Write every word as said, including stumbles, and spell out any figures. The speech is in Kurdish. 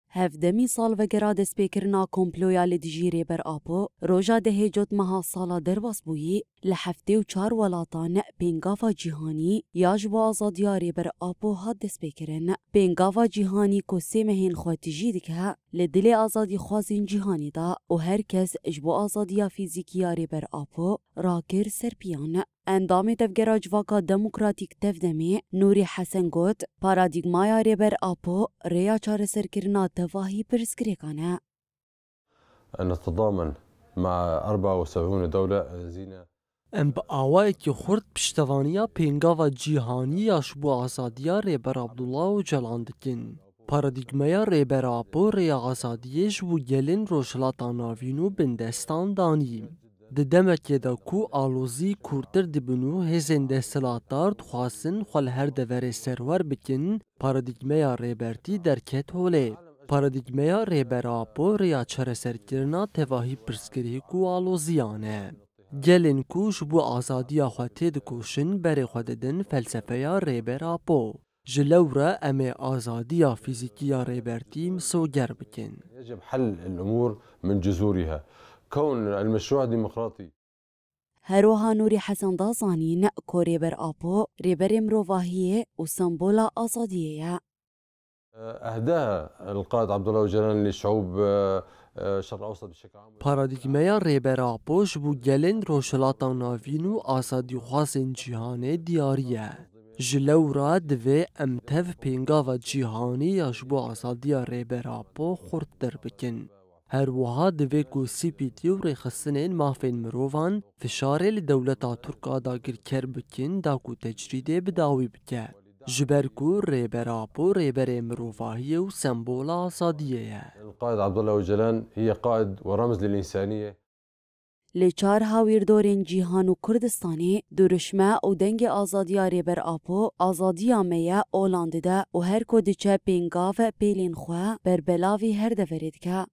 Hevdemî salvegera destpêkirina komploya li dijî Rêber Apo, roja dehê Cotmeha sala derbasbûyî, li heftê û çar welatan pêngava cîhanî ya ji bo azadiya Rêber Apo hat destpêkirin. Pêngava cîhanî ku sê mehên xwe tijî dike, li dilê azadîxwazên cîhanî de û her kes ji bo azadiya fîzîkî ya Rêber Apo rakir ser piyan. Endamê Tevgera Civaka Demokratîk, Tevdemê, Nûrî Hesen got, paradîgmaya Rêber Apo rêya çareserkirina tevahî pirsgirêkan e. نتضامن مع أربعة وسبعين دولة زينة. Em bi awayekî xurt piştevaniya pêngava cîhanî ya ji bo azadiya Rêber Abdullah Ocalan dikin. Paradîgmeya Rêber Apo rêya azadiyê ji bo gelên Rojhilata Navîn û bindestan danî. Di demekê de ku alozî kûrtir dibin û hêzên desthilatdar dixwazin xwe li her deverê serwer bikin, paradîgmeya Rêbertî derket holê. Paradîgmeya Rêber Apo rêya çareserkirina tevahî pirsgirêk û aloziyan e. Gelên ku ji bo azadiya xwe têdikoşin, berê xwe didin felsefeya Rêber Apo. Ji lewra em ê azadiya fîzîkî ya Rêbertî misoger bikin. يجب حل الأمور من جذورها. كون المشروع الديمقراطي. Her wiha Nûrî Hesen da zanîn ku Rêber Apo rêberê mirovahiyê û sembola azadiyê ye. أهداها القائد عبد الله أوجلان لشعوب، آه، آه، الشرق الأوسط بشكل عام. Paradîgmeya Rêber Apo ji bo gelên Rojhilata Navîn û azadîxwazên cîhanê diyarî ye. Ji lewra divê em tev pêngava cîhanî ya ji bo azadiya Rêber Apo xurttir bikin. Her wiha divê ku C P T û rêxistinên mafên mirovan fişarê li dewleta Tirk a dagirker bikin da ku tecrîdê bi dawî bike. Ji ber ku Rêber Apo rêberê mirovahiyê û sembola azadiyê ye. القائد عبد الله أوجلان هي قائد ورمز للإنسانية. Li çar hawîrdorên cîhan û Kurdistanê duruşme û dengê azadiya Rêber Apo, azadiya me ye, olan dide û her ku diçe pêngav pêlên xwe berbelavî her deverê dike.